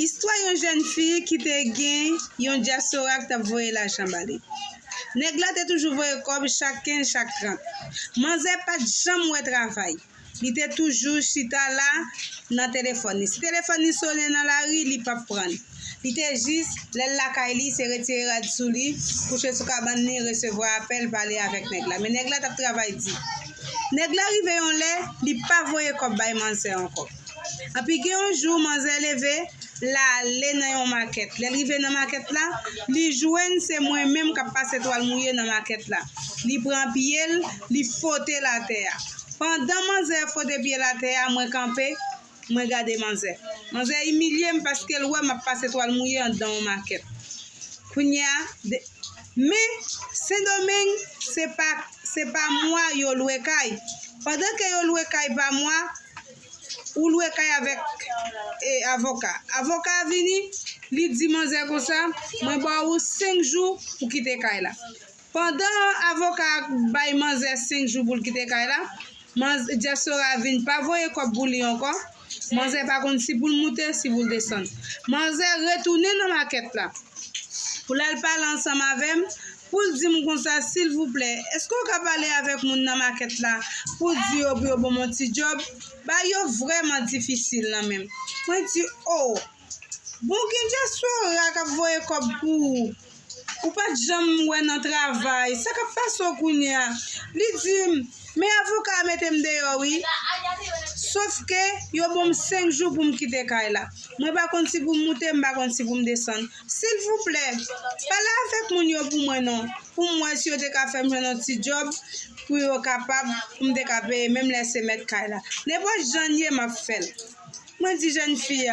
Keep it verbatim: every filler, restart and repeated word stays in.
Istwa yon jèn fi ki te gen yon dyaspora ki t ap voye lajan ba li. Nèg la te toujou voye kòb chak kenz, chak trant. Manzè pa t janm wè travay. Li te toujou chita la nan telefòn li. Si telefòn li sonnen nan lari, li p ap pran l. Li te jis, lè l lakay li, se retire rad sou li, kouche sou kabann li, resevwa apèl, pale avèk nèg la. Men nèg la t ap travay di. Nèg la rive yon lè, li pa voye kòb bay manzè ankò. Anpi gen yon jou, manzè leve, l ale nan yon makèt. Lè l rive nan makèt la, li jwenn se mwen menm k ap pase twal mouye nan makèt la. Li pran pye l, li fote l atè a. Pandan manzè fote pye l atè a, mwen kanpe, mwen gade manzè. Manzè imilye m paske l wè m ap pase twal mouye anndan yon makèt. Kounye a, de- men Sendomeng, se pa, se pa mwa yo lwe kay. Pandan ke yo lwe kay pa mwa, ou lwe kay avèk e, avoka. Avoka a vini, li di manzè konsa, mwen ba ou senk jou pou kite kay la. Pandan avoka a bay manzè senk jou pou l kite kay la, manzè dyaspora a vin pa voye kòb pou li ankò. Manzè pa konn si pou l moute, si pou l desann. Manzè retounen nan makèt la pou l al pale ansanm avè m, pou l di m konsa, silvouplè, èske w ka pale avèk moun nan makèt la pou di yo pou yo ban m yon ti djòb? Bagay yo vrèman difisil nan men m. Mwen di, o, bon, gen dyaspora k ap voye kòb pou ou. Ou pa t janm wè nan travay. Sa k ap pase w kounye a? Li di m, men avoka a mete m deyò, wi. Sof ke yo ban m senk jou pou m kite kay la. Mwen pa konn si pou m moute, m pa konn si pou m desann. Silvouplè, pale avèk moun yo pou mwen non. Pou m wè si yo te ka fè m jwenn yon ti djòb, pou yo kapab, pou m te ka peye, menm lè se mèt kay la. Nenpòt jan l ye, m ap fè l. Mwen di jèn fi a,